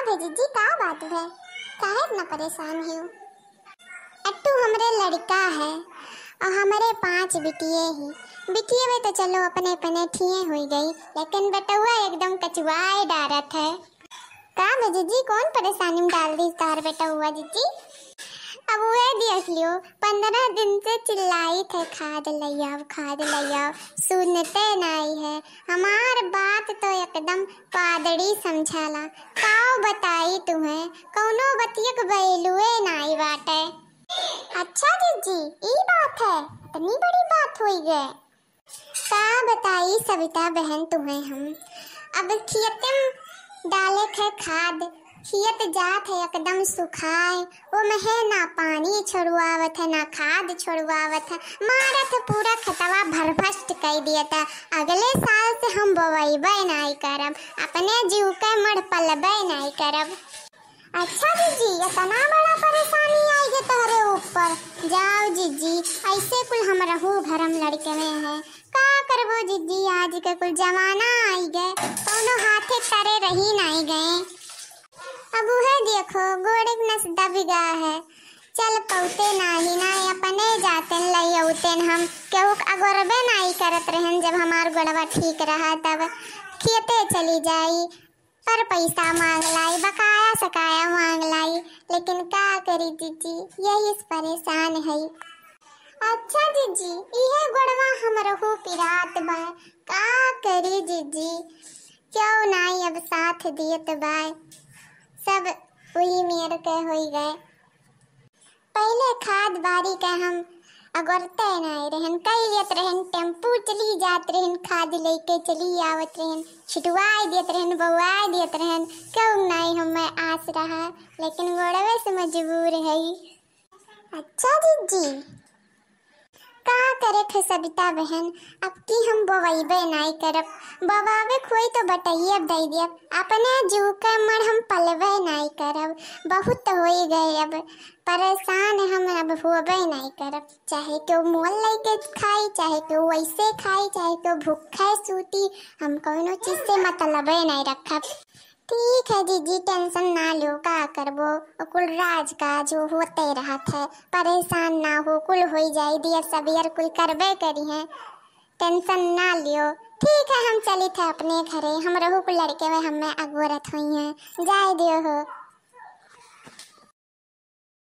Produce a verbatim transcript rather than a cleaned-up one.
ए जीजी, का बात है, काहे इतना परेशान हो? अट्टू हमरे लड़का है और हमरे पांच बिटिये ही। बिटिये वे तो चलो अपने अपने ठिये हुई गई, लेकिन बेटउआ एकदम कचुआए डारत है। का बे जीजी, कौन परेशानी में डाल दी तार बेटउआ जीजी? अब वे देख लियो, पन्द्रह दिन से चिल्लाई थे, "खाद लइयाव, खाद लइयाव", सुनते नाई है। हमार बात तो एकदम पादड़ी समझाला। काव बताई तुम्हें, कौनो बतियक बैलुए नाई बाटे। अच्छा जीजी, ई बात है, इतनी बड़ी बात हुई गए। का बताई सविता बहन तुम्हें हम, अब खियते में डाले थे खाद, खियत जात है एकदम सुखाए, वो में है ना पानी छोड़वावत है ना खाद छोड़वावत है, मारत है पूरा खेतवा भरभस्ट कर दिया था। अगले साल से हम बोवैबे नाई करब, अपने जीव के मड़ पलबे नाई करब। अच्छा जीजी, इतना बड़ा परेशानी आई गए तोहरे ऊपर। जाओ जीजी, ऐसे कुल हम रहू घर में लड़के में है। का करबो जीजी, आज के कुल जमाना आई गए, कौनो हाथे तरे रही नाई गए। अब उहे देखो, गोड़े के नस दब गया है, चल पौते नाही, ना अपने जाते लइयौते हम, केहू के अगोरबे नाई करत रहन। जब हमार गोड़वा ठीक रहा तब खियते चली जाई, पर पैसा मांग लाई, बकाया सकाया मांग लाई, लेकिन का करी जीजी, यही से परेशान है। अच्छा जीजी, इहे गोड़वा हमरहू पिरात बा, का करी जीजी, क्यों नाई अब साथ दियत बा, सब वही मेर के होई गए। पहले खाद बारी के हम अगोरते नाई रहन, कई लेत रहन, टेम्पू चली जात रहन, खाद लेके चली आवत रहन, छिटवाई देत रहन, बउआई देत रहन, क्यों नाई हमें आस रहा, लेकिन गोड़वे से मजबूर है। अच्छा जीजी, का करे थे सबिता बहन, अब की हम बोवैबे नाई करब, बोवावे खोई तो बटैया दे दियब, अपने जीव के मड़ हम पलबे नाई करब, बहुत होई गए अब, परेशान हम अब होबे नाई करब, चाहे केहू मोल लेके खाई, चाहे केहू वैसे खाई, चाहे केहू भूखे सूती, हम कौनो चीज से मतलबे नाई रखब। ठीक है जीजी, टेंशन ना लियो, का करबो, ओ कुल राजकाज हो, होते रहत है, परेशान ना हो, कुल होई जाई, दियर सबियर कुल करबे करी है, टेंशन ना लियो। ठीक है, हम चली थे अपने घरे, हमरहू कुल लड़के में हमें अगोरत हुई हैं, जाए दियो हो।